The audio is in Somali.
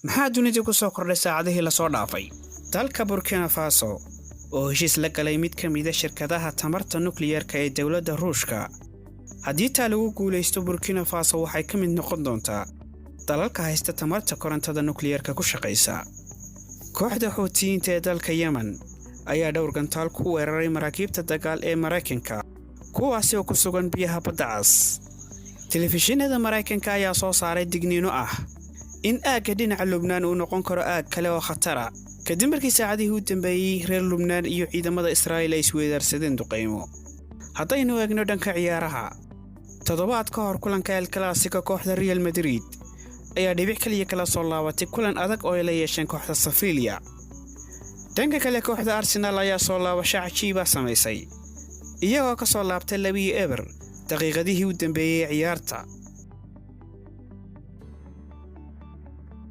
Maxaa dunida ku soo kordhay saacadihii lasoo dhaafay? Dalka Burkina Faso oo heshiis la galay mid ka mida shirkadaha tamarta nukliyerka ee dowladda Ruushka. Haddii taa lagu guulaysto, Burkina Faso waxay ka mid noqon doontaa dalalka haysta tamarta korontada nukliyerka ku shaqaysa. Kooxda Xuutiyiinta ee dalka Yemen ayaa dhowr gantaal ku weeraray maraakiibta dagaal ee Maraykanka, kuwaasi oo ku sugan biyaha Badda Cas. Telefishinada Maraykanka ayaa soo saaray digniino ah in aagga dhinaca Lubnaan uu noqon karo aag kale oo khatara, kadib markii saacadihii u dambeeyey reer Lubnaan iyo ciidamada Israa'iil ay isweydaarsadeen duqaymo. Haddaynu eegno dhanka ciyaaraha, toddobaad ka hor kulanka El Clasico, kooxda Real Madrid ayaa dhibic kaliya kala soo laabatay kulan adag oo ay la yeesheen kooxda Sevilla. Dhanka kale, kooxda Arsenal ayaa soo laabasho cajiiba samaysay, iyagoo ka soo laabtay 2-0 daqiiqadihii u dambeeyey ee ciyaarta.